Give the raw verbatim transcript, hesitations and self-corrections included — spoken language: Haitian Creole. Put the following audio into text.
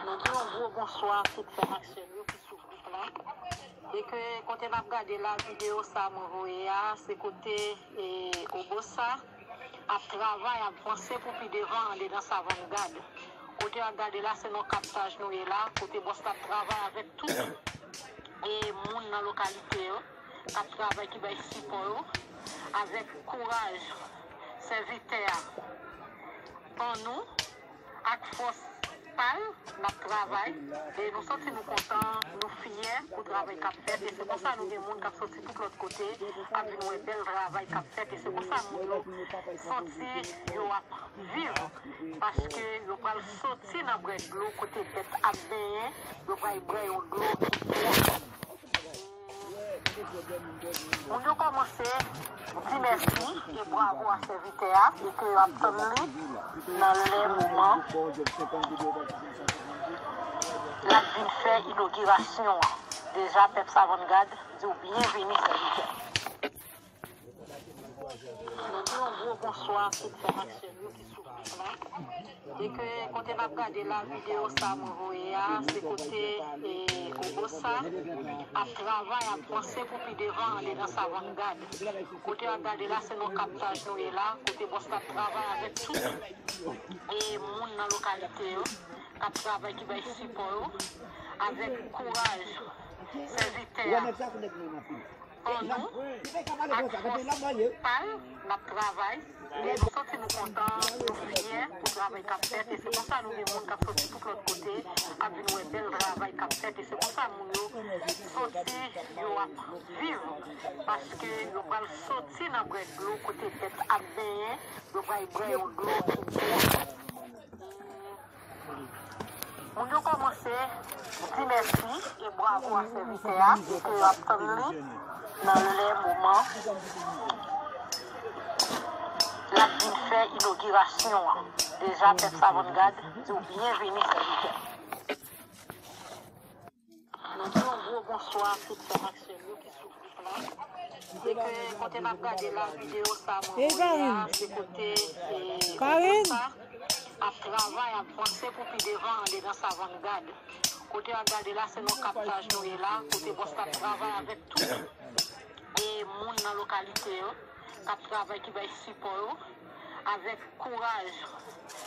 Nou di yon gwo bonswa tout frè ak sè nou yo ki sou gwoup la. E ke kote n ap gade la, videyo sa mwen voye a, se kote e, Obosa ap travay, ap vanse pou pi devan andedan Savann Gad. Kote w ap gade la, se nan kaptaj nou ye la, kote bòs la ap travay avèk tout e, moun nan lokalite yo, k ap travay, ki bay sipò yo, avèk kouraj sèvitè a. Ban nou ak fòs pa l, n ap travay. E nou santi nou kontan, nou fyè pou travay k ap fèt. E se konsa nou gen moun k ap soti tout lòt kote, k ap vin wè bèl travay k ap fèt. E se konsa moun yo santi yo ap viv, paske yo pral soti nan brèk dlo kote bèt ap benyen, yo pral bwè yon dlo ki pwòp. Moun yo kòmanse di mèsi e bwavo a sèvitè a e ke yo ap tann li nan lè moman l ap vin fè inogirasyon an. Deja, pèp Savann Gad di w byenveni, sèvitè. Nou di yon gwo bonswa tout frè ak sè nou yo ki sou gwoup la. E ke kote n ap gade la, videyo sa mwen voye a, se kote e, Obosa ap travay, ap vanse pou pi devan andedan Savann Gad. Kote w ap gade la, se nan kaptaj nou ye la, kote bòs la ap travay avèk tout e, moun nan lokalite yo, k ap travay, ki bay sipò yo, avèk kouraj sèvitè a. An nou, ak fòs pa l, n ap travay. E nou santi nou kontan, nou fyè pou travay k ap fèt. E se konsa nou gen moun k ap soti tout lòt kote, k ap vin wè bèl travay k ap fèt. E se konsa moun yo santi yo ap viv, paske yo pral soti nan brèk dlo kote bèt ap benyen, yo pral bwè yon dlo ki bon. Moun yo kòmanse di mèsi e bwavo a sèvitè a, e ke yo ap tann li nan lè moman l ap vin fè inogirasyon an. Deja, pèp Savann Gad di w byenveni, sèvitè. Nou di yon gwo bonswa tout frè ak sè nou yo ki sou gwoup la. E ke kote n ap gade la, videyo sa mwen voye a, se kote e, Obosa ap travay, ap vanse pou pi devan andedan Savann Gad. Kote w ap gade la, se nan kaptaj nou ye la, kote bòs la ap travay avèk tout e, moun nan lokalite yo, k ap travay, ki bay sipò yo, avèk kouraj